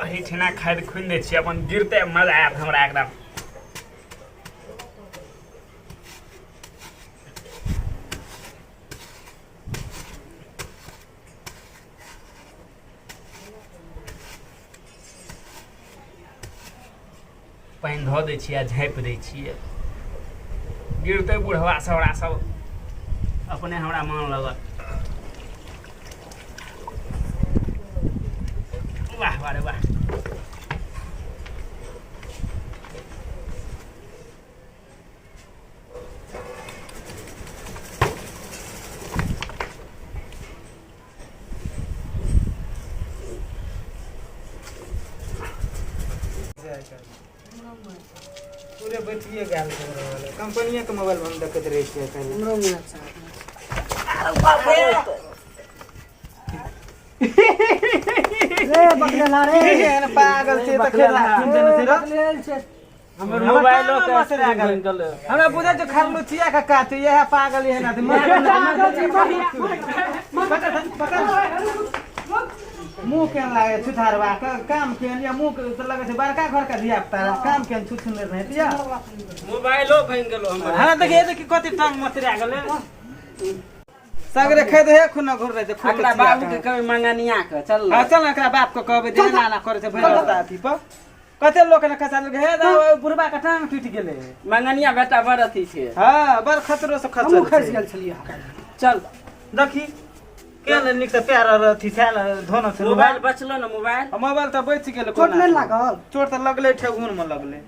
एहिठिना खाद खुनि दै छियै, अपन गिरते मजा आयत हमरा एकदम। पानि धऽ दै छियै आ झाँपि दै छियै, गिरतै बुढ़वा सौरा सब अपने हमरा मान लगत। वाह वाह रे वाह। पूरे बैठिए गेल कंपनिये के मोबाइल हम देखैत रहै छियै पहिले। हमरो में अच्छा। रे बकलेला रे, एहन पागल छै तऽ खेला बकलेल छै। हमर हमर मोबाइलो कानो के मसरा स्क्रीन गेल। बनि गेलै। हमरा बुझै छै खरलुचिया के काट इएह पागल एहन आदमी। मुँह केहन लागै छुथारवा के काम केहन या मुँह के तऽ लगै छै बड़का घर के धिया पुता काम केहन छुछुनर रहै या। मोबाइलो भंगि गेलो हमर। हमरा देखिए देखी कति टांग मसरा गेलै। सगरे खेत हे खुना घुर रहे छै खूब। एकरा बाबू के कहबै मंगनिया के चल। हाँ चल, एकरा बाप के कहबै जे एना एना करै छै भरि रास्ता अथी पर कते लोक ने खसा देलकै। हे दा, ओहि बुढ़बा के टांग टूटि गेलै। मंगनिया बेटा बड़ अथी छै। हाँ बड़ खतरो से खचर हमहूँ खसि छै। गेल छलियै। चल देखी केहन नीक से पैर आर अथी छल धोना छै। मोबाइल बचलो ने मोबाइल? आ मोबाइल तऽ बचि गेलै। चोट कोना नहि लागल? चोट तऽ लगलै, ठेहुन मे लगलै।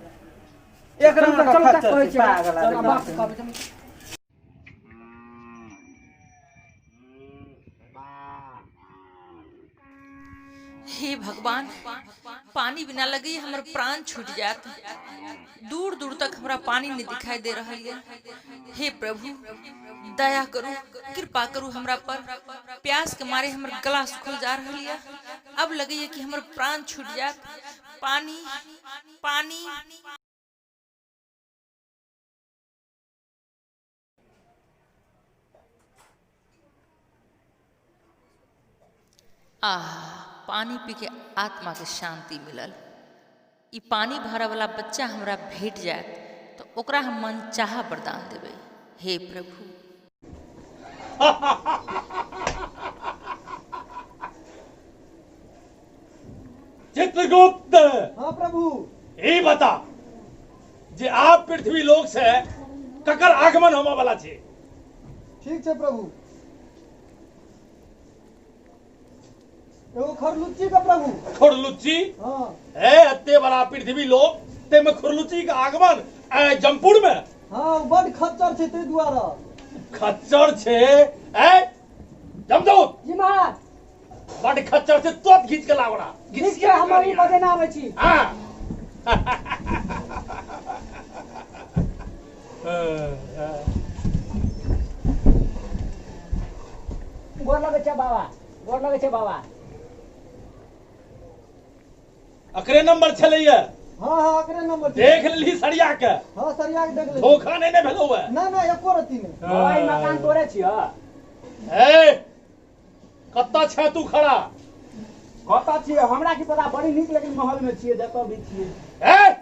एक चल रंग के चल, खच्चर कहै छै, छियै पागल चल, आदमी। बाप के कहबै चल। हे भगवान, पानी बिना लगे हमर प्राण छूट जात। दूर दूर तक हमरा पानी नहीं दिखाई दे रहा है। हे प्रभु दया करू, कृपा करू हमरा पर। प्यास के मारे हमर गला सुखल जा रहा है। अब लगे कि हमर प्राण छूट जात। पानी पानी। आह, पानी पी के आत्मा के शांति मिलल। ई पानी भरऽ वाला बच्चा हमरा भेट जायत तऽ ओकरा हम मनचाहा वरदान देबै। हे प्रभु। चित्रगुप्त। हाँ प्रभु। ई बता जे आप पृथ्वी लोक से ककर आगमन होबऽ वाला छै? ठीक छै प्रभु, एगो खरलुच्ची के प्रभु। खुरलुच्ची? हाँ। ए एते बड़ा पृथ्वी लोक ते में खुरलुच्ची के आगमन ए जमपुर में? हाँ, ओ बड खच्चर छै ताहि दुआरे। खच्चर छै? ए जमदूत। जी महाराज। बड खच्चर छै, तुरंत घीच के लाओ ओकरा। ठीक छै, हम अभी बजेने आबै छी। हाँ। गोर लगै छै बाबा, गोर लगै छै बाबा। अकरे नंबर छलैया? हाँ हाँ, अकरे नंबर छै। देख लेलही सरिया के? हाँ, सरिया के देख लेली। धोखा नहीं ने भेलौ है? ना ना, एको रत्ती नहि। बाबा, ई मकान तोड़े छियह? ए कत्ता छे तू खड़ा? कतऽ छियै हमरा की पता, बड़ी नीक लेकिन महल में छियै, जतऽ भी छियै। ए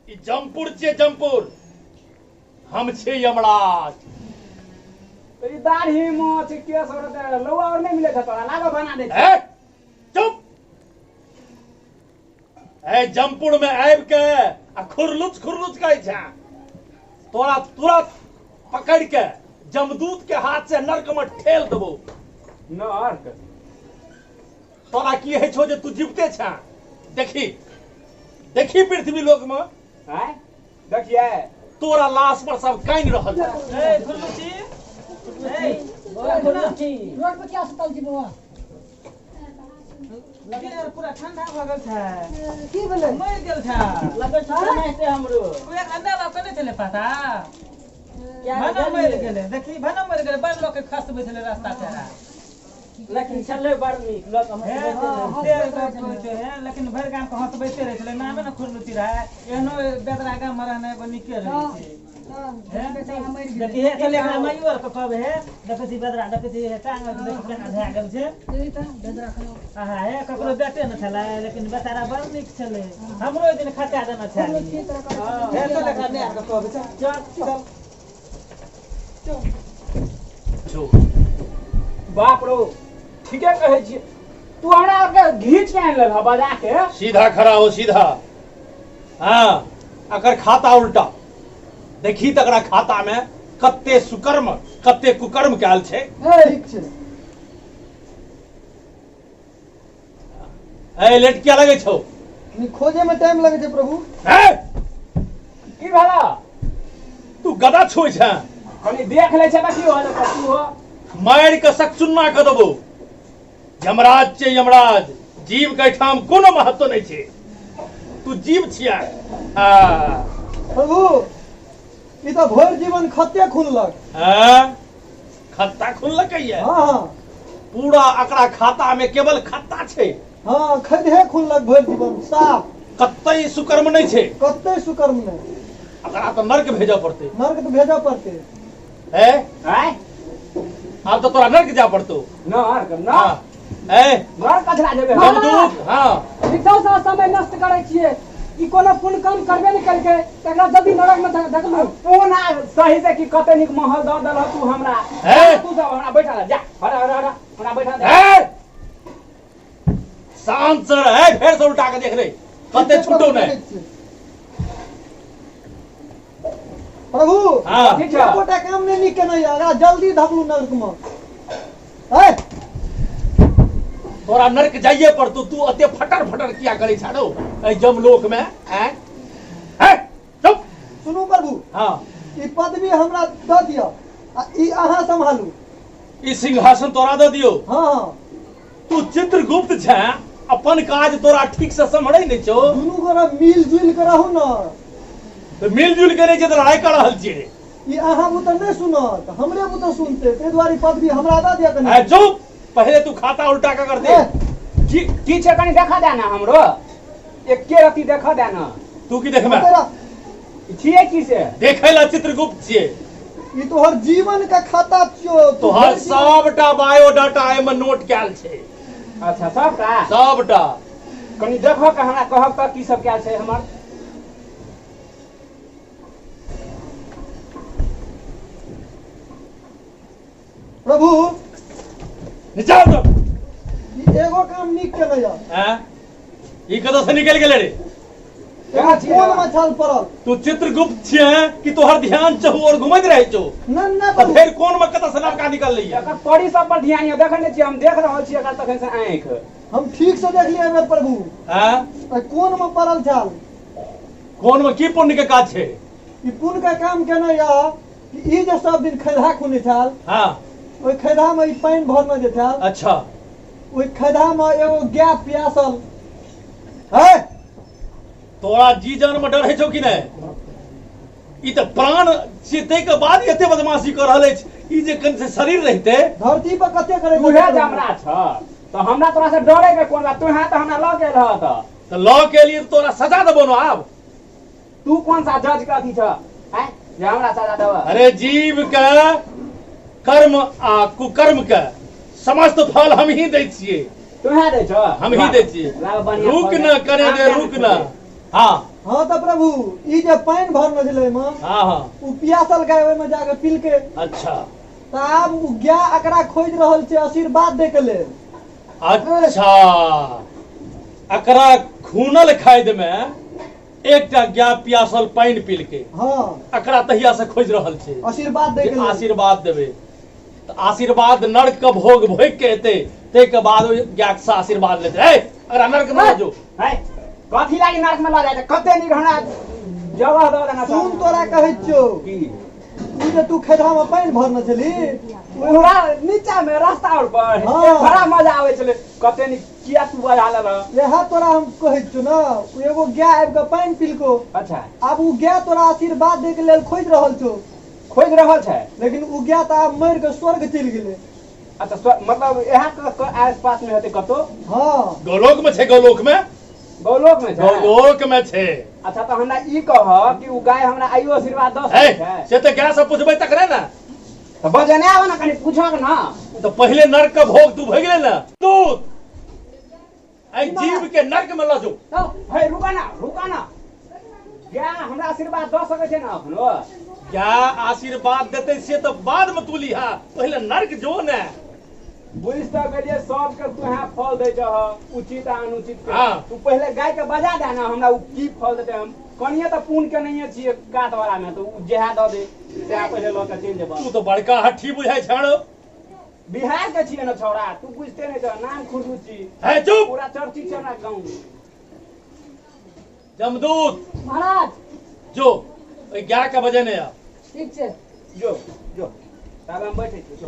ई जमपुर छियै जमपुर, हम छियै यमराज। तऽ ई दाढ़ी मोछ केस और तऽ लौआ और नहि मिलै छै तोरा, लागऽ बना दै छै। ए चुप, ए जमपुर में आबि के आ खुरलुच खुरलुच कहै छै, तोरा तुरंत पकड़ के जमदूत के हाथ से नर्क में ठेल देबो। नर्क? तोरा की होइ छौ जे तू जीवते छे? देखी देखी पृथ्वी लोक में। आँय देखिए तोरा लाश पर सब कानि रहल छै। ए खुरलुच्ची, ए रोड पर क्या सुतल छी बौआ? देह पूरा ठंडा भऽ गेल छै। की भेलै? मरि गेल छै। लगै छै तेनाहिते हमरो। ओ एक अंडा बाप के नहि छलै पता, भना मरि गेलै। देखी भना मरि गेलै, बड़ लोक के खसबै छलै रास्ता पेरा। लेकिन छलै बड़ नीक लोक हे, से गप कहै छै, हे, लेकिन भरि गाम के हंसबैते रहै छलै। नामे ने खुरलुच्ची रहै। एहनो बेदरा गाम मे रहनाइ एगो नीके रहै छै। देखी हे चल एकरा माइयो आर के कहबै हे। देखै छी बेदरा, देखै छी हे टांग आर देखी केना भए गेल छै। आहा हे ककरो बेटे ने छलै, लेकिन बेचारा बड़ नीक छलै। हमरो एक दिन खसा देने छलै। हे चल एकरा माय आर के कहबै, चल चल चल। छौ। बाप रो, ठीके कहै छियै। तू हमरा आरके घीच के आनि लेलह बजा के। सीधा खड़ा हो, सीधा। हाँ, अकर खाता उल्टा देखी तकरा खाता में कते सुकर्म कते कुकर्म कयल छै। ठीक छै। ए लेट किया लगै छौ? नहीं, खोजे में टाइम लगे छै प्रभु। ए की भेल? तू गदा छुए छै? कनी देख लै छै तऽ की हो जेतौ? तू हो मारि के सकचुन्ना कऽ देबौ। यमराज छै यमराज, जीव के ठाम कोनो महत्व नहीं छै, तू जीव छिया। आ प्रभु ई तऽ भरि जीवन खत्ते खुनलक। हाँ? खत्ता खुनलक ये? हाँ हाँ। पूरा अकरा खाता में केवल खत्ता छै। हाँ, खदहे खुनलक भरि जीवन साफ। कतई सुकर्म नहीं छै। कतई सुकर्म नहीं। अकरा तऽ नर्क भेजऽ पड़तै। नर्क तऽ भेजऽ पड़तै। ए? आँय? आब तऽ तोरा नर्क जाय पड़तौ। नर्क? न। हाँ। ए? नर्क कथरा जेबै? जमदूत, हाँ। एकदम से समय नष्ट करै छियै। ई कोनो पुण्य काम करबे नहि केलकै, तकरा जल्दी नरक में धकलू। पुण्य आ सही से की कते नीक महल दऽ देलह तू हमरा। ए? तू सब हमरा बैठा दे, जा हरा हरा हरा हमरा बैठा दे। ए? शांत से रह, ए, फेर से उल्टा के देख रे कते छूटो नहीं। प्रभु हाँ। ठीक छै। एकोटा काम नहि नीक केने यऽ, एकरा जल्दी धकलू नर्क में। ए तोरा नर्क जाइए पड़तौ। तू एते फटर फटर किया करै छा रौ एहि जमलोक में? आँय? ए, चुप। सुनू प्रभु। हाँ। ई पदवी हमरा दऽ दिअ आ ई अहाँ सम्हालू। ई सिंहासन तोरा दऽ दियौ? हाँ हाँ। तू चित्रगुप्त छे, अपन काज तोरा ठीक से सम्हरै नहि छौ। दुनू गोरा मिल जुलि के रहू न। तऽ मिल जुल के रहै छै तऽ लड़ाई कऽ रहल छियै। ई अहाँ बुते नहि सुनत, हमरे बुते सुनते, ताहि दुआरे ई पदवी हमरा दऽ दिअ कनि। ए चुप, पहिले तू खाता उल्टा के कर दे। ए, की की छै कनि देखऽ दे ने हमरो, एके रत्ती देखऽ दे ने। तू की देखबे? तेरा छियै की से? देखै ला चित्रगुप्त छियै। ई तोहर जीवन के खाता छियौ। तू तोहर भरि जीवन- सबटा बायोडाटा एहिमे नोट कयल छै। अच्छा, सबटा? सबटा। कनि देखऽ के हमरा कहब तऽ की सब कयल छै हमर। प्रभु नीचा उतर। ई एगो काम नीक केने यऽ। हैं? ई कतऽ से निकलि गेलै रे? एगो कोन में छाल पड़ल। तू चित्रगुप्त छियै कि तोहर ध्यान चहु और घुमैत रहै छौ? न न तऽ प्रभु। फेर कोन में कतऽ से नवका निकललै ये? एकर परी सब पर ध्यान यऽ, देखै नहि छियै हम देख रहल छी एकर तखन से आँखि। हम ठीक से देख लियै एहिबेर प्रभु। हैं? एहि कोन में पड़ल छल। कोन में की पुण्य के काज छै? ई पुण्य के काम केने यऽ कि ई जे सब दिन खैधा खुनै छल। हाँ। ओहि खैधा में ई पानि भरने जे छल। अच्छा। ओहि खैधा में एगो गाय प्यासल। है तोरा जी जान में डर है छौ कि नहि? ई तऽ प्राण छियै, ताहिके बाद एते बदमाशी कऽ रहल अछि। ई जे कनि से शरीर रहितै। धरती पर कते करै तूहे जे हमरा छ तऽ हमरा तोरा से डरे के कोन बात? तूहे तऽ हमरा लऽ गेल ह तऽ। तऽ लऽ के एलियै तऽ तोरा सजा देबो न आब। तू कौन सा जज के अथी छ हैं जे हमरा सजा देबऽ? अरे जीव के कर्म आ कुकर्म के समस्त फल हम ही दै छियै। तूहे दै छ? हम ही दै छियै। लाब बढ़िआँ रुक फल न दे। कने आम दे, किया रुक नहि न। खेबै? हाँ। हाँ तऽ प्रभु ई जे पानि भरने छलै एहिमे, हाँ हाँ। ओ पियासल गाय ओहिमे जाके पिलकै। अच्छा। तऽ आब ओ गाय एकरा खोजि रहल छै आशीर्वाद दै के लेल। अच्छा, एकरा खूनल खाद में एकटा गाय पियासल पानि पिलकै। हाँ। एकरा तहिया से खोजि रहल छै आशीर्वाद दै के जे लेल। आशीर्वाद देबै तऽ आशीर्वाद नर्क के भोग भोग के एतै, ताहिके बाद ओहि गाय से आशीर्वाद लेतै। ए एकरा नर्क में लऽ जो। है कथी लागी नर्क में लऽ जाइ छै? कते नीक हमरा जगह दऽ देना। सुन, तोरा कहै छियौ। की? ई जे तू खैधा में पानि भरने छली पूरा नीचा में रास्ता और पर। हाँ। बड़ा मजा आबै छलै, कते नीक। किया तू बजा लेलह? इएह तोरा हम कहै छियौ ने, ओ एगो गाय आबि कऽ पानि पिलको। अच्छा। आब ओ गाय तोरा आशीर्वाद दै के लेल खोजि रहल छौ। खोजि रहल छै? लेकिन ओ गाय तऽ आब मरि कऽ स्वर्ग चलि गेलै। अच्छा, मतलब इएह के आस पास में हेतै कतौ? हाँ। गोलोक में छै, गोलोक में। गौलोक में छै? गौलोक में छै। अच्छा, तऽ हमरा ई कह कि ओ गाय हमरा आइयो आशीर्वाद दऽ है सकै छै? से तऽ गाय से पुछबै तकरे ने। तऽ बजने आब ने, कनि पूछक ने। तऽ पहिले नरक के भोग तू भोगि ले ने। दूत, एहि जीव के नरक में लऽ जो। हे, रुका ना, रुका ना। गाय हमरा आशीर्वाद दऽ सकै छै ने अखनो? गाय आशीर्वाद देतै से तऽ बाद में तू लिहा, पहिले नरक जो ने। बुझि तऽ गेलियै, सबके तू फल दै छह, उचित आ अनुचित के। हाँ। तू पहिले गाय के बजा दे ने, हमरा ओ की फल देतै। हम कनिये तऽ पुण्य के नहिये छियै कात वाला में, तऽ ओ जेहा दऽ दे सएह पहिले लऽ के चलि जेबऽ। तू तऽ बड़का हट्ठी बुझाइ छाड़ो। बिहार के छियै ने छौड़ा, तू बुझते नहि छह, नाम खुरदुची। है, चुप। पूरा चर्चित छै हमरा गाँव में। जमदूत। महाराज। जो ओहि गाय के बजेने आ। ठीक छै। जो जो, तब हम बैठे छी, जो।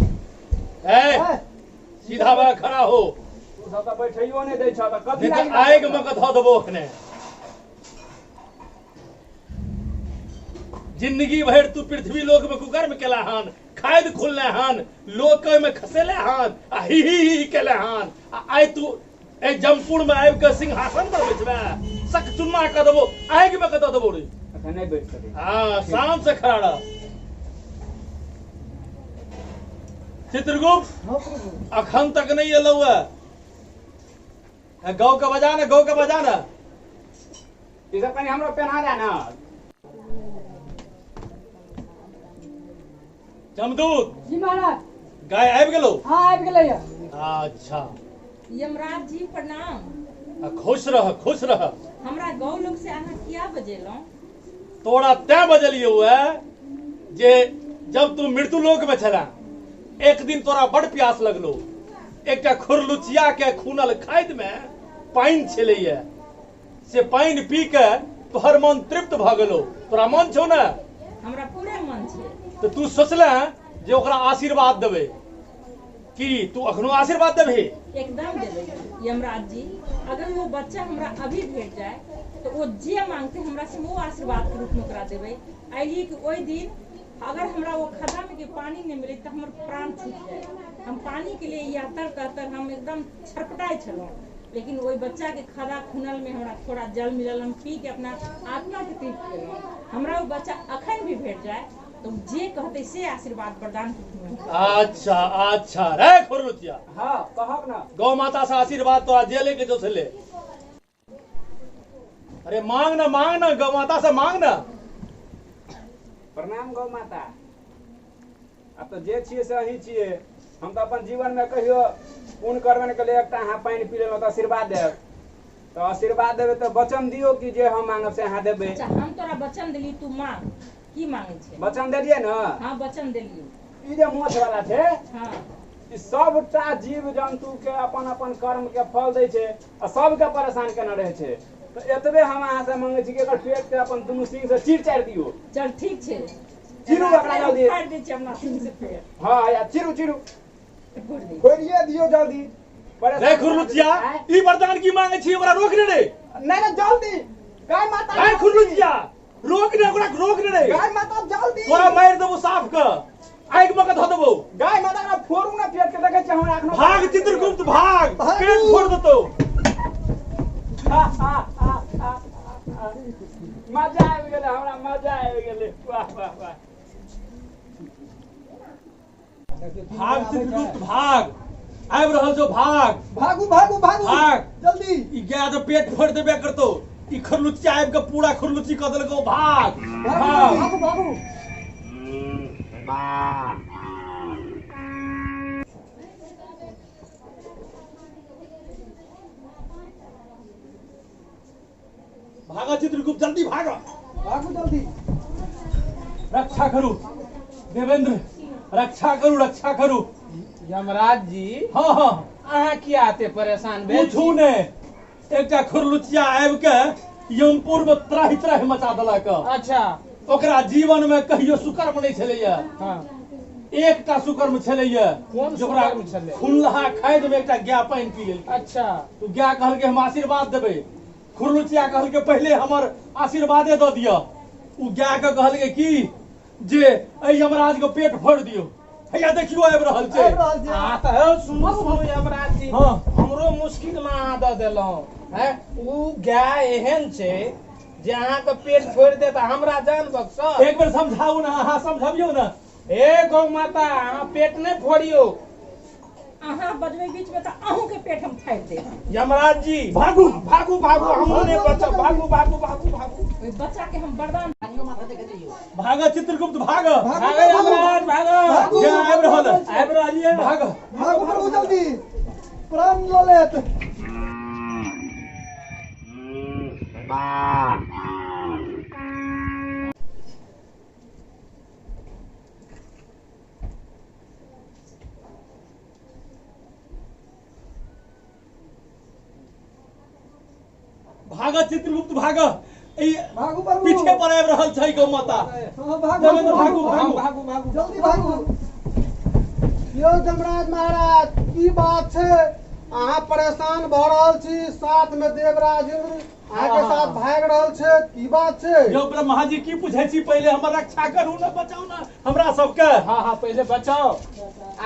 ए, सीधा भऽ खड़ा हो। तू सब तऽ बैठैयो नहि दै छह, तऽ कथी नहीं लागी? तऽ आगि में के धऽ देबो अखने। जिंदगी भरि तू पृथ्वी लोक में कुकर्म केला हन, खाद खुलले हन, लोक के ओहिमे खसेले हन आ ही ही ही केले हन, आ आइ तू एहि जमपुर में आबि के सिंहासन पर बैठबे? सक चुन्ना कऽ देबो, आगि में के दऽ देबो रे। अच्छा, नहि बैठ सकै? हाँ, शान से खड़ा रह। चित्रगुप्त। हाँ प्रभु। अखन तक नहीं एलौ है। गौ के बजा ने, गौ के बजा ने। ई सब कनि हमरो पेन्हा दे ने। जमदूत। जी महाराज। गाय आबि गेलौ? हाँ, आबि गेलै। अच्छा। यमराज जी, प्रणाम। आ खुश रह, खुश रह। हमरा गौ लोक से अहाँ किया बजेलहुँ? तोरा तैं बजलियौ है जे जब तू मृत्यु लोक में छला, एक दिन तोरा बड़ प्यास लगलो। एकटा खुरलुचिया के खूनल खाद में पानि छलैया, से पानि पी के तोहर मन तृप्त भऽ गेलो। तोरा मन छौ ने? हमरा पूरा मन छै। तऽ तू सोचले जे ओकरा आशीर्वाद देबै। की तू अखनो आशीर्वाद देबही? एकदम देबै यमराज जी। अगर वो बच्चा हमरा अभी भेट जाए तऽ ओ जे मांगते हमरा से, वो आशीर्वाद के रूप में ओकरा देबै। एहि कि ओहि दिन अगर हमरा वो खड्डा में के पानी नहीं मिले तऽ हमर प्राण छूट जाए। हम पानी के लिए यातर तर हम एकदम छटपटाइ छलहुँ, लेकिन ओहि बच्चा के खदा खुनल में हमरा थोड़ा जल मिलल, हम पी के अपना आत्मा के तृप्त केलहुँ। हमरा ओ बच्चा अखन भी भेट जाए तऽ ओ जे कहतै से आशीर्वाद प्रदान के रूप में। अच्छा अच्छा रे खुरलुचिया। हाँ, कहक ना। गौ माता से आशीर्वाद तोरा जे लेके जो से ले। अरे मांग ना, मांग ना, गौ माता से मांग ना। प्रणाम गौ माता। आब तऽ जे छियै से अहीं छियै। हम तऽ अपन जीवन में कहियो पुण्य करबे नहि केलियै, एकटा अहाँ पानि पी लेलहुँ तऽ आशीर्वाद देब। तऽ आशीर्वाद देबै तऽ वचन दियौ कि जे हम मांगब से अहाँ देबै। अच्छा, हम तोरा वचन देली, तू मांग, की मांगे छै? वचन देलियै ने? हाँ, वचन देलियौ। ई जे मोछ वाला छै, हाँ, ई सबटा जीव जन्तु के अपन अपन कर्म के फल दै छै आ सबके परेशान केने रहै छै। तऽ एतबे हम अहाँ से मंगै छी कि एकर पेट के अपन दुनू सींग से चीर चारि दियौ। चल, ठीक छै। चीरू ओकरा जल्दी। फाड़ि दै छी अपना सींग से पेट। हाँ, या चिरू चिरू। फोड़ि दै। फोड़िए दियौ जल्दी। रे खुरलुचिया, ई वरदान की मांगे छी? ओकरा रोक ने रे। नहीं नहीं, जल्दी गाय माता। रे खुरलुचिया, रोक ने ओकरा, रोक ने रे। गाय माता, जल्दी। तोरा मारि देबो साफ क, आगि में के धऽ देबो। गाय माता, ओकरा फोड़ू ना पेट के, देखै छियै हमरा एखनो। भाग चित्रगुप्त, भाग। भागू। पेट फोड़ देतौ। मजा आबि गेलै हमरा, मजा आबि गेलै, वाह वाह वाह। भाग चित्रगुप्त, भाग, आबि रहल छौ, भाग। भागू भागू भागू। भाग। जल्दी। ई गाय तऽ पेट फोड़ि देबे करतौ। ई खरलुचिया आबि कऽ पूरा खुरलुची कऽ देलकौ। भाग भाग। भागू भागू। भागा चित्रगुप्त, जल्दी भागा। भागू जल्दी। रक्षा करू देवेंद्र, रक्षा करू, रक्षा करू। यमराज जी। हाँ हाँ। अहाँ किया एते परेशान भेल छी? पूछू ने, एकटा खुरलुचिया आबि के यमपुर में त्राहि त्राहि मचा देलक। अच्छा। ओकरा जीवन में कहियो सुकर्म नहीं छलैया। हाँ। एकटा सुकर्म छलैया। कोन जे ओकरा सुकर्म छलै? खुनलहा खादि में एकटा गाय पानि पी लेलकै। अच्छा। तो गाय कहलकै हम आशीर्वाद देबै। खुरलुचिया कहलकै पहिले हमर आशीर्वादे दऽ दिअ। ओ गाय के कहलकै की जे एहि यमराज के पेट फोड़ि दियौ, हैया देखियौ आबि रहल छै। आबि रहल छै। आ तऽ हौ, सुनू सुनू यमराज जी। हाँ। हमरो मुश्किल में अहाँ दऽ देलहुँ। हैं उ गाय एहन छै जे अहाँके पेट फोड़ि देत आ हमरा जान बख्शत। एक बेर समझाउ ने, अहाँ समझबियौ ने। हे गौ माता, अहाँ पेट नहि फोड़ियौ। अहाँ बजबै बीच में तऽ अहूँ के पेट हम फाड़ि देब। यमराज जी भागू भागू भागू, हमहूँ नहि बचब, भागू भागू भागू भागू। ओहि बच्चा के हम वरदान। भाग चित्रगुप्त भाग। भागो यमराज भागो। जे आबि रहल है। आबि रहल ये। भाग भागू प्रभु जल्दी, प्राण लऽ लेत। भाग चित्रगुप्त भाग, ई भागू प्रभु। पीछे पर आबि रहल छै गौ माता। हाँ, भागू देवेंद्र भागू भागू भागू भागू भागू जल्दी भागू। यौ यमराज महाराज, की बात छै? अहाँ परेशान भऽ रहल छी, साथ में देवराज इंद्र अहाँके साथ भागि रहल छै, की बात छै? यौ ब्रह्मा जी, की पूछै छी? पहिले हमर रक्षा करू ने, बचाउ ने हमरा सबके। हाँ हाँ, पहिले बचाओ।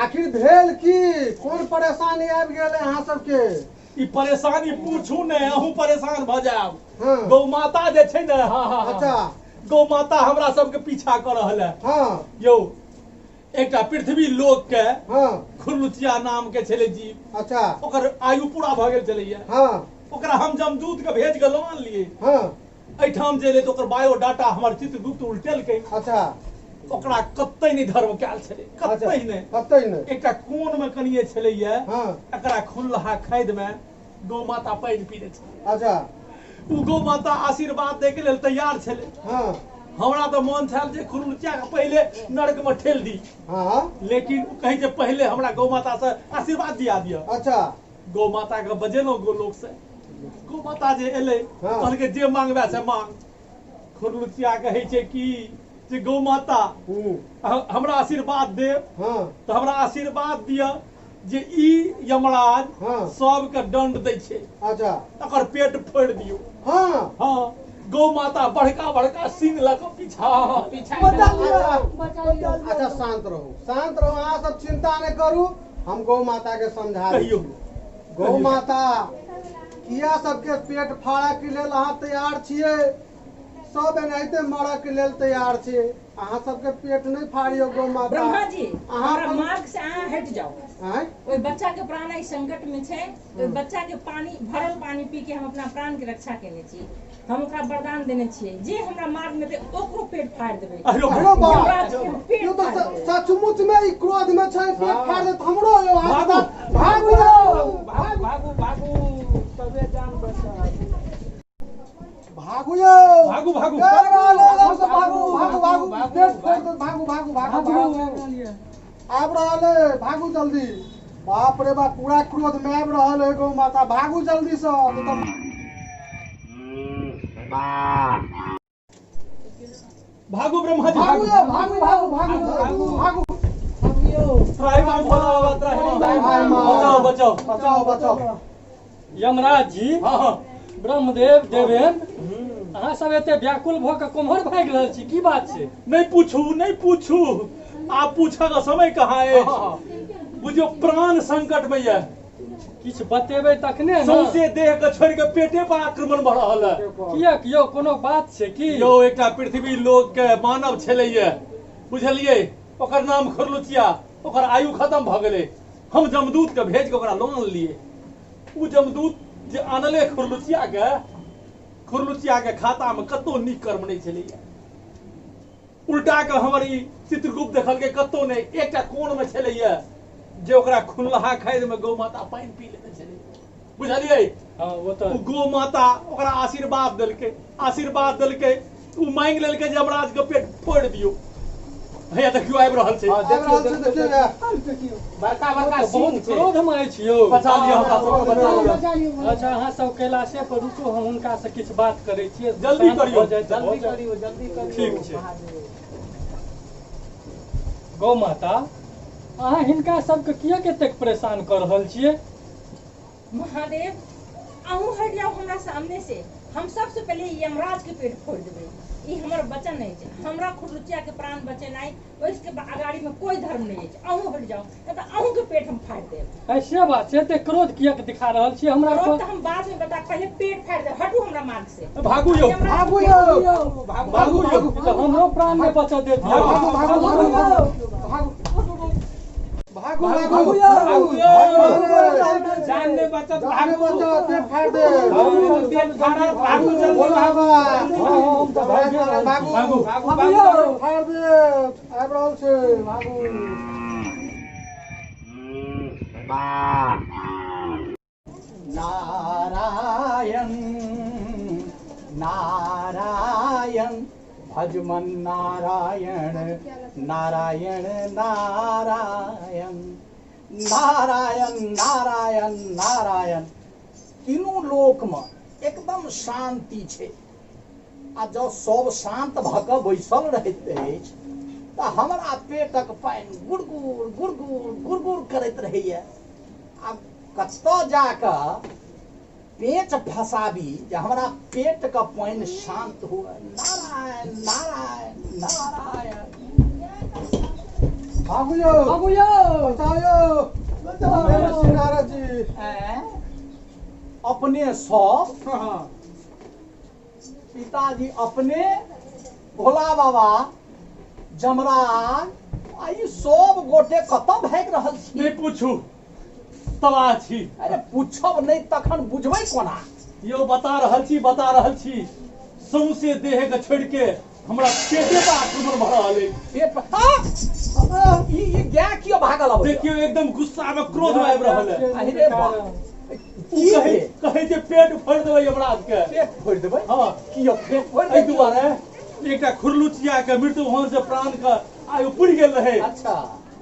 आखिर भेल की? कोन परेशानी आबि गेल अहाँ सबके? ई परेशानी पूछू ने, अहूँ परेशान भऽ जायब। हाँ। गौ माता जे छै ने, हाँ हाँ। अच्छा। गौ माता हमरा सबके पीछा कऽ रहल है। हाँ। यौ एकटा पृथ्वी लोक के हाँ खुरलुचिया नाम के छलै जीव। अच्छा। ओकर आयु पूरा भऽ गेल छलैया। हाँ। ओकरा हम जमदूत के भेज के लऽ आनलियै। हाँ। एहिठाम जे एलै तऽ ओकर बायोडाटा हमर चित्रगुप्त उल्टेलकै। अच्छा। ओकरा कतै नहि धर्म कयल छलै, कतै नहि, कतै नहि। एकटा कोन मे कनिये छलैया। हाँ। एकरा खुलहा खैद मे गौ माता पानि पीने छलै। अच्छा। ओ गौ माता आशीर्वाद दै के लेल तैयार छलै। हाँ। हमरा तऽ मन छल जे खुरलुचिया के पहिले नरक मे ठेल दी। हाँ। लेकिन ओ कहै जे पहिले हमरा गौ माता से आशीर्वाद दिया दिअ। अच्छा। गौ माता के बजेलहुँ गोलोक से। गौ माता जे एलै, हाँ। कहलकै जे मांगबै से मांग। खुरलुचिया कहै छै कि जे गौ माता हमरा आशीर्वाद देब। हाँ। तऽ हमरा आशीर्वाद दिअ जे ई यमराज हाँ। सबके दंड दै छै। अच्छा। तकर पेट फोड़ि दियौ। हाँ। हाँ, गौ माता बड़का बड़का सींग लऽ कऽ पीछा पीछा। बचा लिअ। अच्छा, शांत रहू, शांत रहू, अहाँ सब चिंता नहि करू, हम गौ माता के समझा दै कहियौ। छी। गौ माता, किया सबके पेट फाड़ऽ के लेल अहाँ तैयार छियै? सब एनाहिते मरऽ के लेल तैयार छियै। अहाँ सबके पेट नहि फाड़ियौ गौ माता। ब्रह्मा जी, अहाँ हमरा अपन मार्ग से अहाँ हटि जाउ। आँय? ओहि बच्चा के प्राण एहि संकट में छै। ओहि बच्चा के पानी भरल पानी पी के हम अपना प्राण के रक्षा केने छी। हम ओकरा वरदान देने छियै, जे हमरा मार्ग में देतै ओकरो पेट फाड़ि देबै। अरे अरे बाप, यमराज के हम पेट यौ तऽ फाड़ि देबै। सचमुच में ई क्रोध में छै, पेट फाड़ि देत हमरो। यौ अहाँके भागू। साथ भागू यौ, भागू भागू भागू, तबे जान बचत। भागू यौ, भागू भागू। आबि रहल है, एकदम से भागू भागू भागू, पेट फोड़ि देत, भागू भागू भागू भागू, आबि रहल है, भागू जल्दी। बाप रे बाप, पूरा क्रोध में आबि रहल है गौ माता, भागू जल्दी से। भागू ब्रह्मा जी, भागू भागू यौ, भागू भागू भागू भागू भागू। त्राहि माम भोला बाबा, त्राहि माम। त्राहि माम। बचाओ बचाओ बचाओ बचाओ। यमराज जी, हाँ हाँ। ब्रह्मदेव, देवेंद्र, अहाँ सब एते व्याकुल भऽ कऽ कोम्हर भागि रहल छी? की बात छै? नहि पूछू नहि पूछू, आब पूछऽ के समय कहाँ अछि? बुझियौ प्राण संकट में यऽ। किछु बतेबै तखने ने। सौंसे देह के छोड़ि के पेटे पर आक्रमण भऽ रहल है। किएक यौ, कोनो बात छै की? यौ एकटा पृथ्वी लोक के मानव छलैया, बुझलियै? ओकर नाम खुरलुचिया, ओकर आयु खत्म भऽ गेलै। हम जमदूत के भेज के ओकरा लऽ आनलियै। ओ जमदूत जे आनले खुरलुचिया के, खुरलुचिया के खाता में कतौ नीक कर्म नहि छलैया। उल्टा के हमर ई चित्रगुप्त देखलकै, कतौ नहि, एकटा कोन में छलैया जे ओकरा खुलहा खैद में गौ माता पानि पी लेने छलै, बुझलियै? हाँ, वो तऽ ओ गौ माता ओकरा आशीर्वाद देलकै, आशीर्वाद देलकै, ओ मांगि लेलकै जे यमराज के पेट फोड़ि दियौ। भैया देखियौ आबि रहल छै। हाँ, आबि रहल छै, देखियौ, देखियौ। बड़का बड़का बहुत सींग छै। क्रोध में अछि यौ। बचा लिअ हमरा सबके, बचा लिअ। अच्छा, अहाँ सब कैलाशे पर रुकू, हम हुनका से किछु बात करै छियै। जल्दी शांत करियौ, भऽ जाए तऽ भऽ जल्दी जाए। करियौ, जल्दी करियौ। ठीक छै। महादेव। गौ माता, अहाँ हिनका सबके किएक एतेक परेशान कऽ रहल छियै? महादेव, अहूँ हटि जाउ हमरा सामने से। हम सबसे पहिले यमराज के पेट फोड़ि देबै। ई हमर वचन अछि। हमरा खुरलुचिया के प्राण बचेनाइ ओहिके अगाड़ी में कोई धर्म नहीं अछि। अहूँ हटि जाउ, नहीं तऽ अहूँ के पेट हम फाड़ि देब। ऐसे बात छै ते क्रोध किएक दिखा रहल छी हमरा क्रोध पर? तऽ हम बाद में बता, पहिले पेट फाड़ि देब। हटू हमरा मार्ग से। भागू यौ। भागू यौ। भागू यौ। तऽ हमरो प्राण नहि बचऽ देत यौ। भागू भागू भागू भागू भागू भागू भागू यौ। जान नहि बचत। जान भागू। बचत, पेट फाड़ि दे। पेट फाड़त, भागू जल्दी। भोला भागू। बाबा। हम तऽ भागिए रहल छी। भागू। भागू। भागू। भागू भागू। यौ। फाड़ि दे, आबि रहल छै, भागू। नारायण नारायण भजमन नारायण नारायण नारायण नारायण नारायण नारायण। तीनू लोकमे एकदम शान्ति छै आ जँ सब शान्त भऽ कऽ बैसल रहैत अछि तऽ हमरा पेटक पानि गुड़गुड़ गुड़गुड़ गुड़गुड़ करैत रहैया। आब कतऽ जाकऽ पेच फसाबी जे हमरा पेटके पानि शान्त हुए। नारायण नारायण नारायण। भागू यौ। भागू यौ। बचाउ यौ। बचाउ नारद जी। ऐं? अपने सब पिताजी, अपने भोला बाबा, जमराज आ ई सब गोटे कतऽ भागि रहल छी? नहि पूछू, तबाह छी। अरे पूछब नहि तखन बुझबै कोना? यौ बता रहल छी, बता रहल छी। सौंसे देह के छोड़ि के हमरा पेटे पर आक्रमण भऽ रहल अछि। पेट पर? हाँ? ई ई गाय कियो भागल अबैया? देखियौ, एकदम गुस्सा में क्रोध में आबि रहल है। अरे रे बा, ओ की कहै भेल? कहै जे पेट फोड़ि देबै यमराज के। पेट फोड़ि देबै? हँ। कियो पेट फोड़ि एहि देबै? दुआरे एकटा खुरलुचिया के मृत्यु भवन से प्राण के आयु पुरि गेल रहे। अच्छा।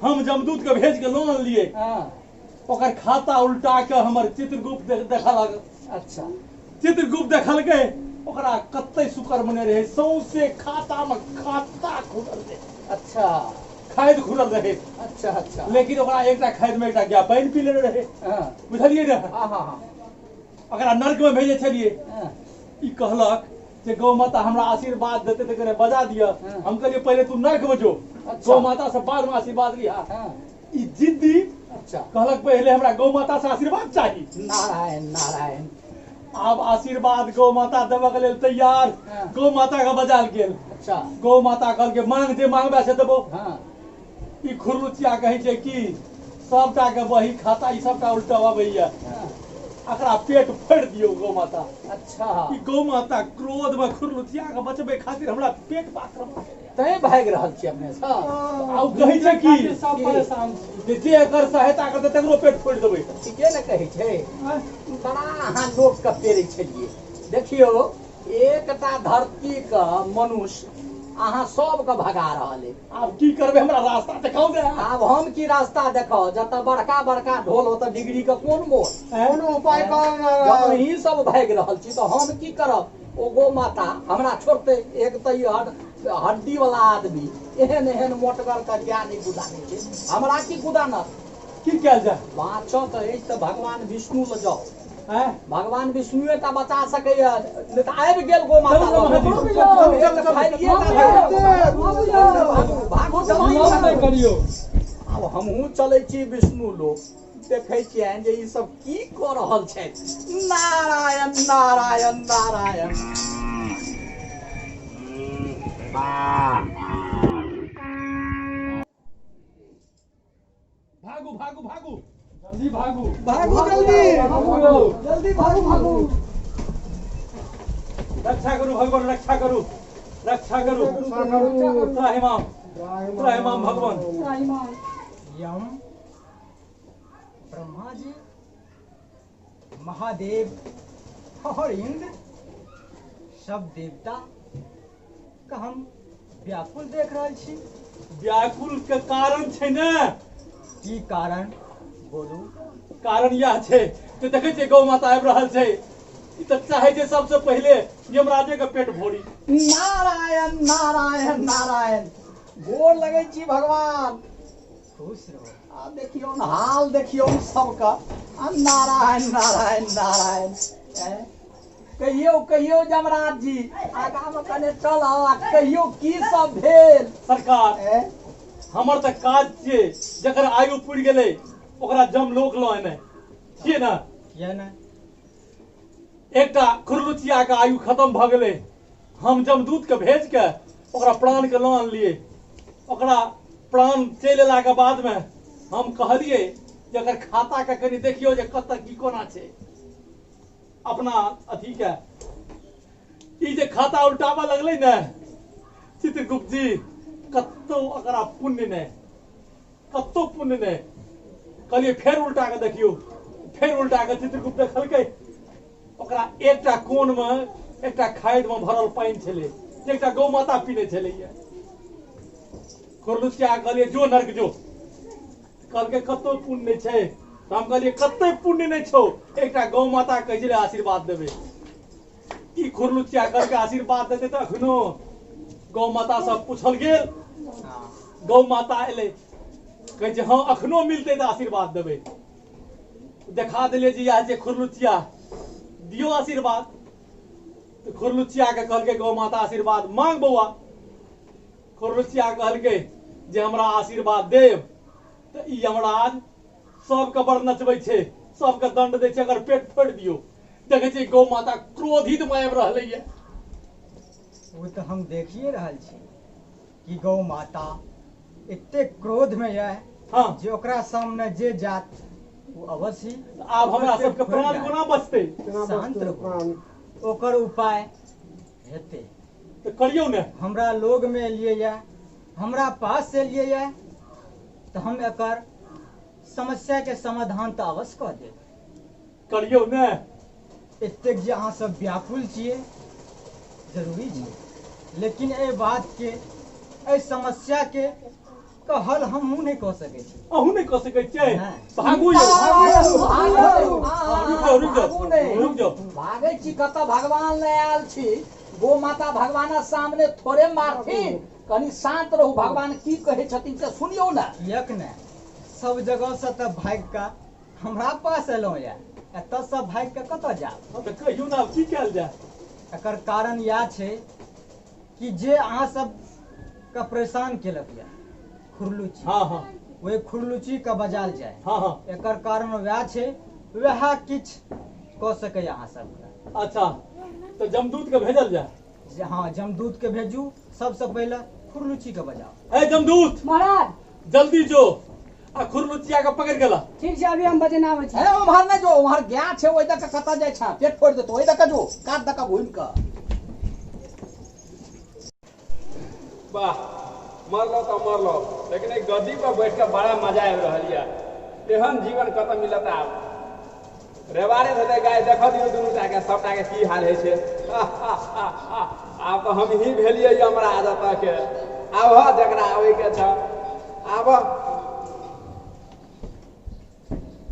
हम जमदूत के भेज के लऽ अनलियै। ओकर खाता उल्टा के हमर चित्रगुप्त देखऽ लागल। अच्छा। चित्रगुप्त देखलकै, ओकरा कते शुक्र मने रहे, सौंसे खाता में खाता खुलल रहे। अच्छा। खाद खुलल रहे। अच्छा अच्छा। लेकिन ओकरा एकटा खाद में एकटा गाय पानि पी लेने रहे। बुझलियै ने? हाँ हाँ हाँ। ओकरा नर्क में भेजै छलियै। ई कहलक जे गौ माता हमरा आशीर्वाद देते तऽ कने बजा दिअ। हम कहलियै पहिले तू नर्क में जो, गौ माता से बाद में आशीर्वाद लिहा। ई जिद्दी। अच्छा। कहलक पहिले हमरा गौ माता से आशीर्वाद चाही। नारायण नारायण। आब आशीर्वाद गौ माता देबऽ के लेल तैयार। गौ माता के बजाल गेल। अच्छा। गौ माता कहलकै मांग, जे मांगबे से देबो। ई खुरलुचिया कहै छै कि सबटा के बही खाता ई सबटा उल्टवाबैया, एकरा पेट फोड़ि दियौ गौ माता। अच्छा। ई गौ माता क्रोध में खुरलुचिया के बचबै खातिर हमरा पेट पर आक्रमण केलकै। तैं भागि रहल छी अपने सब? आ ओ कहै छै कि सब परेशान छी। जे जे एकर सहायता करतै तकरो पेट फोड़ि देबै। ठीके ने कहै छै। बड़ा अहाँ लोकके पेरै छलियै। देखियौ, एकटा धरतीके मनुष्य अहाँ सबके भगा रहल अइ। आब की करबै? हमरा रास्ता देखाउ ने। आब हम की रास्ता देखाउ? जतऽ बड़का बड़का ढोल ओतऽ डिग्री के कोन मोल? कोनो उपाय कर जब नारायण। अहीं सब भागि रहल छी तऽ हम की करब? ओ गौ माता हमरा छोड़तै? एक तऽ ई हड्डी वाला आदमी एहन एहन मोटगर के गाय नहि गुदानै छै, हमरा की गुदानत? की कयल जाय? बाँचऽ के अछि तऽ भगवान विष्णु लग जाउ। आँय? भगवान विष्णुए टा बचा सकैया, नहि तऽ आबि गेल गौ माता चलू, लग। चलू, चलू, एक चलू, चलू। फाइलिए टा भेल। भागू भागू जल्दी नाम नहि भागू। करियौ। आब हमहूँ चलै छी विष्णु लोक, देखै छियनि जे ई सब की कऽ रहल छथि। नारायण नारायण नारायण। भागू भागू भागू, जल्दी भागू। भागू जल्दी। भागू यौ। जल्दी भागू भागू। रक्षा करू भगवान, रक्षा करू, रक्षा करू। रक्षा करू। त्राहिमाम त्राहिमाम भगवान। यम, ब्रह्मा जी, महादेव और इंद्र, सब देवता का हम व्याकुल देख रहल छी। व्याकुल के कारण छै ने? की कारण बोलू? कारण इएह छै जे देखै छियै गौ माता आबि रहल छै। ई तऽ चाहै छै सबसे पहिले यमराजे के पेट भोरी। नारायण नारायण नारायण। गोर लगै छी भगवान। खुश रहो। आ देखियौ ने हाल, देखियौ ने सबके। आ नारायण नारायण नारायण। ऐं? कहियौ कहियौ यमराज जी आगा मे कने चलऽ आ कहियौ की सब भेल सरकार हमर तऽ काज छियै जकर आयु पुरि गेलै ओकरा जमलोक लऽ एनाइ छियै ने किया ने एकटा खुरलुचिया के आयु खत्म भऽ गेलै हम जमदूत के भेज के ओकरा प्राण के लऽ अनलियै ओकरा प्राण चलि एलाके बादमे हम कहलियै जे एकर खाता के कनि देखियौ जे कतऽ की कोना छै अपना अथी के ई जे खाता उल्टाबऽ लगलै ने चित्रगुप्त जी कतौ एकरा पुण्य नहि कतौ पुण्य नहि कहलियै फेर उल्टा कऽ देखियौ फेर उल्टा कऽ चित्रगुप्त देखलकै ओकरा एकटा कोनमे एकटा खाइदमे भरल पानि छलै जे एकटा गौ माता पीने छलैया खुरलुचिया कहलियै जो नर्क जो कहलकै कतौ पुण्य नहि छै तऽ हम कहलियै कते पुण्य नहि छौ एकटा गौ माता कहै छलै आशीर्वाद देबै ई खुरलुचिया कहलकै आशीर्वाद देतै तऽ अखनो गौ माता सब पूछल गेल गौ माता एलै कहै छै हँ अखनो मिलतै तऽ आशीर्वाद देबै देखा देलियै जे इएह छै खुरलुचिया दियौ आशीर्वाद तऽ खुरलुचिया के कहलकै गौ माता आशीर्वाद मांग बौआ खुरलुचिया कहलकै जे हमरा आशीर्वाद देब तऽ ई यमराज सबके बड़ नचबै छै सबके दंड दै छै अगर पेट फोड़ि दियौ देखै छियै गौ माता क्रोधित मे आबि रहलैया ओ तऽ हम देखिए रहल छी कि गौ माता एते क्रोध में यऽ हँ जे ओकरा सामने जे जात ओ अवश्य ही आब हमरा ओकर पेट सबके फोड़ि प्राण जायत। कोना बचतै केना शान्त बचतै रहू प्राण ओकर उपाय हेतै तऽ करियौ ने हमरा लोग में एलियै यऽ हमरा पास एलियै यऽ तऽ हम एकर समस्या के समाधान तऽ अवश्य कऽ देब करियौ ने एतेक जे अहाँ सब व्याकुल छियै जरूरी छै लेकिन एहि बातके एहि समस्याके के हल हमहूँ नहि कऽ सकै छी अहूँ नहि कऽ सकै छियै नहि। भागू यौ रुकि जाउ रुकि भागू जाउ नहि। रुकि जाउ भागै छी कतऽ भगवान लए आयल छी गो माता भगवानक सामने थोड़े मारथिन कनि शान्त रहू भगवान की कहै छथिन से सुनियौ ने किएक नहि सब जगहसँ तऽ भागि कऽ हमरा पास एलहुँ यऽ एतऽसँ भागि कऽ कतऽ जायब तऽ कहियौ ने आब की कयल जाय एकर कारण इएह छै कि जे अहाँ सबके परेशान केलक यऽ खुरलुची हँ हँ ओहि खुरलुचीके बजायल जाय हँ हँ एकर कारण वएह छै वएह किछु कऽ सकैए अहाँ सबके अच्छा तऽ जमदूत के भेजल जाय जे हँ जमदूतके भेजू सबसँ पहिले खुरलुचीके बजाउ ए जमदूत महाराज जल्दी जो आ खुरलुचिया के पकड़ गेला ठीक छै अभी हम बजेने आबै छी हे उम्हर नहि जो उम्हर गाय छै ओहि दऽ कऽ कतऽ जाइ छह पेट फोड़ि देतौ ओहि दऽ कऽ जो कात दऽ कऽ घुमि कऽ वाह मरलो तऽ मरलो लेकिन एहि गद्दी पर बैठ कऽ बड़ा मजा आबि रहल यऽ एहन जीवन कतऽ मिलत आब रेवारे हेतै गाय देखऽ दियौ दुनू टा के सबटा के की हाल होइ छै आब तऽ हम ही भेलियै यमराज एतऽ के आबह जकरा आबै के छह आबह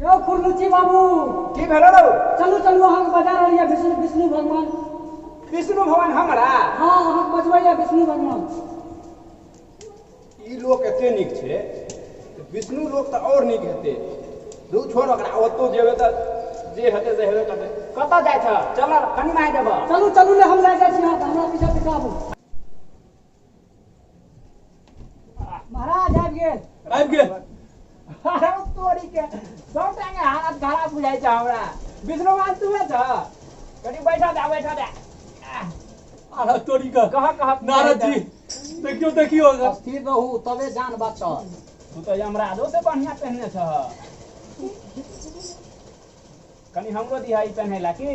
यौ खुरलुची बाबू की भेलो रौ चलू चलू अहाँके बजा रहल यऽ विष्णु विष्णु भगवान विष्णु भगवान हमरा हँ अहाँके बजबै यऽ विष्णु भगवान ई लोक एते नीक छै तऽ विष्णु लोक तऽ आओर नीक हेतै दू छोड़ ओकरा ओतौ जेबै तऽ जे हेतै से हेबे करतै कतऽ जाइ छह चल कनि मारि देबह चलू चलू ने हम लए जाइ छी अहाँके हमरा पीछा पीछा आबू महाराज आबि गेल आबि गेल अरे तोरी के सबटा के हालत खराब बुझाइ छै हमरा विष्णु भगवान तू छ कनि बैठा दे बैठा दे अरे तोरी के कह कह नारद जी देखियौ देखियौ स्थिर रहू तबे जान बचत तू तऽ यमराजो से बढ़िया पहनने छह कनि हमरो दिहा ई पहने ला की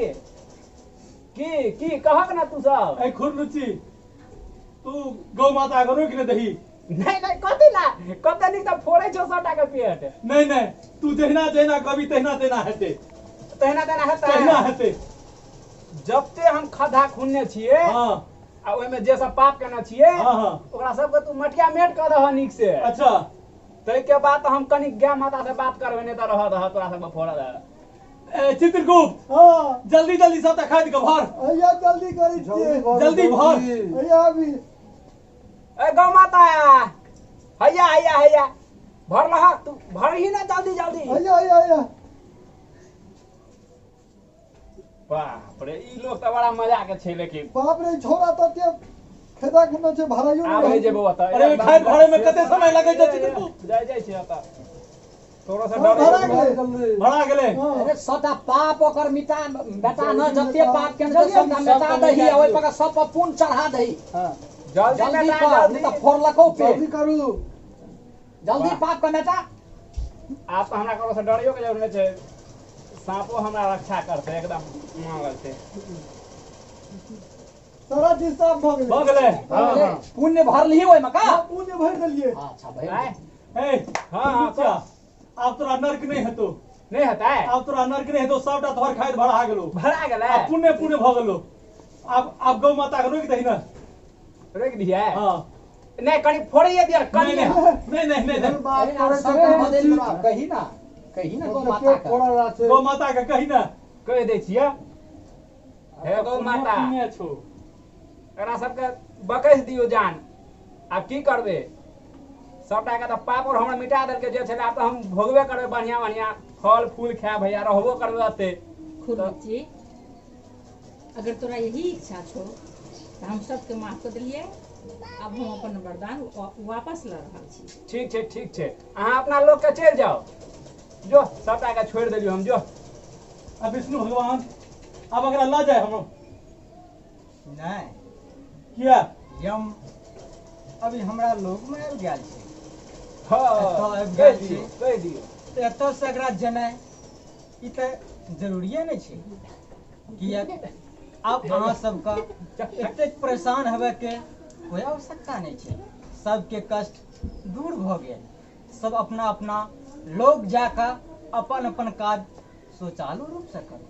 की की कहक ना तू सब ए खुरलुची तू गौ माता के रोकि ने दही नहीं नहीं कथी ला कते नीक तऽ फोड़ै छौ सबटा के पेट नहीं नहीं तू जहिना जहिना कहबी तहिना तहिना हेतै तहिना तहिना हेतै तहिना हेतै जबते हम खद्धा खुनने छियै हँ आ ओहिमे जे सब पाप केने छियै हँ हँ ओकरा सबके तू मटिया मेट कऽ दह नीक से अच्छा ताहिके बाद हम कनि गाय माता से बात करबै नहि तऽ रहऽ दह तोरा सबके फोड़ऽ दह ए चित्रगुप्त हँ जल्दी जल्दी सबटा खाद के भर हैया जल्दी करै छियै जल्दी भर हैया अभी ए गौ माता हैया हैया हैया भर लह तू भरही ना जल्दी जल्दी हैया हैया हैया बाप रे, ई लोग तऽ बड़ा मजा के छै। लेकिन बाप रे, छोरा तऽ एते खेदा खेने छै, भराइयो आब नहि नहि जेबो ओतऽ। अरे खाद भरे में कते समय लगै छै चित्रगुप्त? जाइ जाइ छै ओतऽ, तोरो से हँ, डर भरा गेलै। भरा गेलै। अरे सबटा पाप ओकर मिटा बेटा न, जते पाप केने छै सबटा मिटा दही आ ओहि पर सब पर पुण्य चढ़ा दही। जल्दी जल्दी बेटा, कर, जल्दी। नहीं तऽ फोड़लकौ पेट। जल्दी करू। जल्दी पाप के मेटा। आब तऽ हमरा ककरो से डरियो के जरूरत नहि छै, साँपो हमरा रक्षा करतै, एकदम मांगल छै। सारा चीज साफ भऽ गेलै। भऽ गेलै। हँ हँ। पुण्य भरलही ओहिमे का? हँ, पुण्य भरि देलियै। अच्छा भरि। आँय? हे हँ हँ। खुरलुच्चा, आब तोरा नर्क नहि हेतौ। नहि हेतै? आब तोरा नर्क नहि हेतौ, सबटा तोहर खाद भरा गेलो। भरा गेलै। आब पुण्य पुण्य भऽ गेलो। आब गौ माता के रोकि दही ने। रोकि दियै? हँ। नहि, कनि फोड़ैये दिअ कनि। नहीं नहीं नहीं नहीं एहन बात अरे यार, करै छै सबटा तऽ बदलि छी। देलौ। कही ना, कही ना गौ माता पेट के। फोड़ल रहै छै। गौ माता के कही ना। कहि दै छियै, हे गौ माता, पुण्य छौ। एकरा सबके बकैस दियौ जान। आब की करबै, सबटा के तऽ पाप और हमरा मिटा देलकै जे छलै। आब तऽ हम भोगबे करबै, बढ़िया बढ़िया फल फूल खायब भैया, रहबो करबै ओते। खुरलुच्ची, अगर तोरा यही इच्छा छौ तऽ हम सबके माफ कऽ देलियै। आब हम अपन वरदान वापस लऽ रहल छी। ठीक छै, ठीक छै, अहाँ अपना लोक के चलि जाउ। जो, सबटा के छोड़ि देलियौ हम, जो। आ विष्णु भगवान, आब एकरा लऽ जाय हम? नहि। किया? यम अभी हमरा लोकमे आबि गेल छै। हँ। एतऽ आबि कहि गेल दियौ। छै। कहि दियौ। तऽ एतऽसँ एकरा जेनाइ ई तऽ जरूरिए नहि छै, किएक आब अहाँ सबके एतेक परेशान हेबैके कोइ आवश्यकता नहि छै। सबके कष्ट दूर भऽ गेल। सब अपना अपना लोक जाकऽ अपन अपन काज सुचारू रूपसँ करू।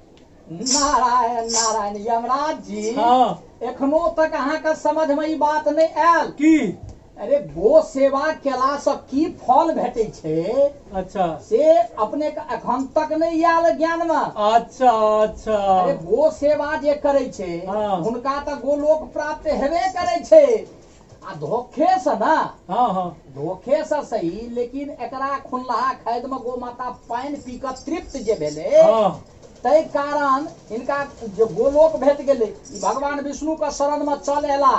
नारायण नारायण। यमराज जी, हँ। एखनो तक अहाँके समझ में ई बात नहि आयल? की? अरे गो सेवा केला से की फल भेटै छै अच्छा से अपने के एखन तक नहि आयल ज्ञान में? अच्छा अच्छा। अरे गो सेवा जे करै छै, हँ। हुनका तऽ गोलोक प्राप्त हेबे करै छै आ धोखे से ना। हँ हँ। धोखे से सही, लेकिन एकरा खुनलाहा खैद में गो माता पानि पी कऽ तृप्त जे भेलै, हँ। ताहि कारण हिनका जे गोलोक भेट गेलै, ई भगवान विष्णु के शरण में चल एला।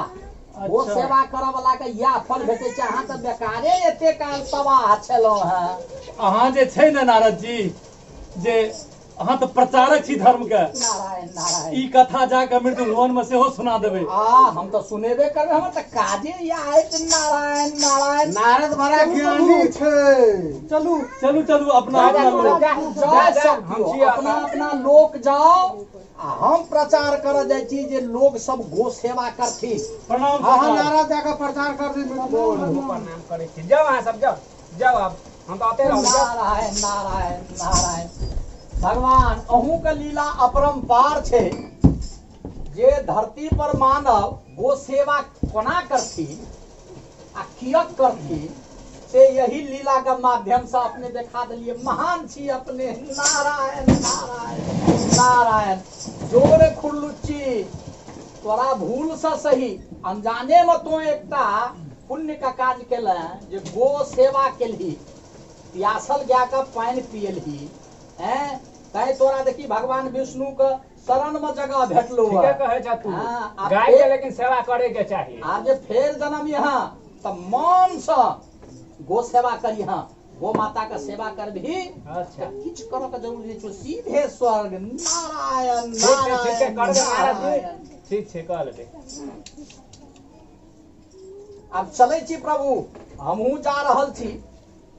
वो अच्छा। सेवा करऽ वाला के इएह फल भेटै छै। अहाँ तऽ बेकारे एते काल तबाह छलहुँ हेँ। अहाँ जे छै ने नारद जी, जे अहाँ तऽ प्रचारक छी धर्म के। नारायण नारायण। ई कथा जाके मृत्यु भुवन में सेहो सुना देबै। आ हम तऽ सुनेबे करबै, हमर तऽ काजे इएह अछि। नारायण नारायण। नारद बड़ा ज्ञानी छै। चलू। चलू चलू, अपना जा, जा, अपना लोक। जा, जाओ जा, जा, सब हम केओ छियै अपना एतऽ। अपना लोक जाओ आ हम प्रचार करऽ जाइ छी जे लोग सब गो सेवा करथिन। प्रणाम अहाँ सरकार। नारद जाकऽ प्रचार कर दी मृत्यु भुवन। प्रणाम करै छी, जाउ अहाँ सब, जाउ जाउ, आब हम तऽ ओते रहब, जाउ। नारायण नारायण नारायण। भगवान अहूँ के लीला अपरम्पार छै जे धरती पर मानव गो सेवा कोना करथिन आ कियक करथिन से यही लीला के माध्यम से अपने देखा देलिए। महान छी अपने। नारायण नारायण नारायण। जोरे खुरलुच्ची, तोरा भूल से सही अनजाने में तो एकटा पुण्य का काज केले जे गो सेवा केलही, प्यासल गाय के पानि पियलही हैं, तैं तोरा देखी भगवान विष्णु के शरण में जगह भेटलो। ठीके कहै छ तू। हाँ, आ गाय के फेर- लेकिन सेवा करे के चाही। आब जे फेर जन्म यहाँ तऽ मन से गो सेवा करी। हाँ, गो माता के सेवा करबही अच्छा। तऽ किछु करऽ के जरूरी नहि छौ, सीधे स्वर्ग। नारायण ठीक छै, ठीक छै। नारायण करबै नारद जी। नारायण। ठीक छै, कऽ लेबै। आब चलै छी प्रभु, हमहूँ जा रहल छी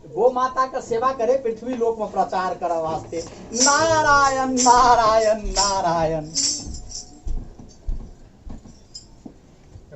गो माता के सेवा करे, पृथ्वी लोक में प्रचार करऽ वास्ते। नारायण नारायण नारायण।